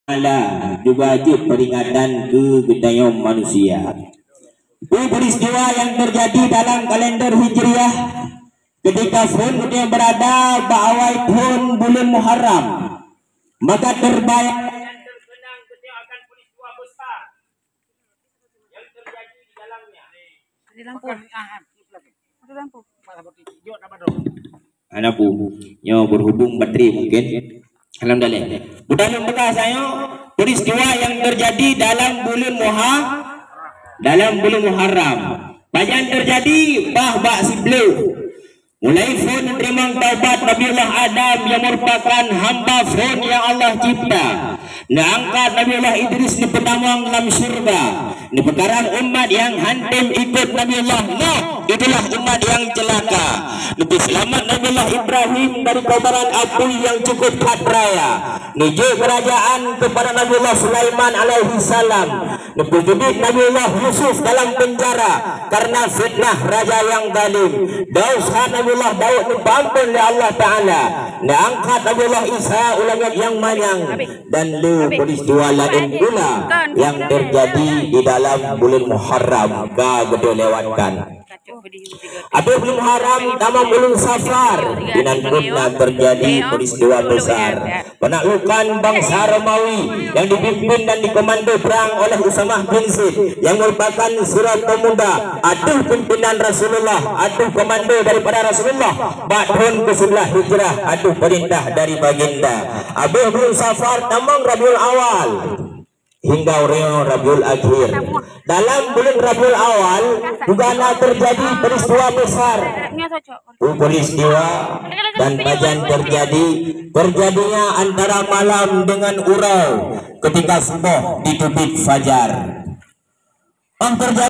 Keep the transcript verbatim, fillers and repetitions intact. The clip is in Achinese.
Taala juga jeuet peringatan keu geutanyoe manusia. Peue peristiwa nyang terjadi dalam kalender Hijriah ketika phon geutanyoe berada bak awai phon buleuen Muharram, maka terbayang dan terkenang geutanyoe akan peristiwa besar yang terjadi di dalamnya. Di lampu. Di lampu. Hana pu. Nyoe berhubung baterai mungkin. Alhamdulillah. Buta lôn peugah sayoe, peristiwa yang terjadi dalam bulan Muha-, dalam bulan Muharram. Pajan terjadi bah bak sibloh. Mulai phon teurimong taubat Nabiullah Adam yang merupakan hamba phon yang Allah cipta. Neuangkat Nabiullah Idris neupeutamong lam syurga. Neupeukarang umat nyang hántom ikot Nabiullah Nuh, itulah umat nyang ceulaka. Neupeuseulamat Nabiullah Ibrahim dari keubaran apui nyang cukup that raya. Neujok keurajaan keupada Nabiullah Sulaiman alaihissalam. Neupeujeuet Nabiullah Yusuf dalam peunjara karena fitnah raja nyang zalim. Dosa Nabiullah Daud neupeuampon lé Allah Taala. Neuangkat Nabiullah Isa u langét nyang manyang. Dan le peristiwa laén pula nyang terjadi di dalam bulan Muharram ka geutanyoe lewatkan. Abéh bulan Muharram tamong bulan Safar, inan pun na terjadi peristiwa besar. Penaklukan bangsa Romawi yang dipimpin dan dikomando perang oleh Usamah bin Zaid yang merupakan surau pemuda, ateueh pimpinan Rasulullah, ateueh komando daripada Rasulullah, bak thon keuseubeulaih Hijrah, ateueh peurintah dari baginda. Abéh bulan Safar tamong Rabiul Awal hingga uroe Rabiul Akhir. Dalam bulan Rabiul Awal juga na terjadi peristiwa besar. Peristiwa dan pajan terjadi, terjadinya antara malam dengan uroe ketika suboh diteubiet fajar. Yang terjadi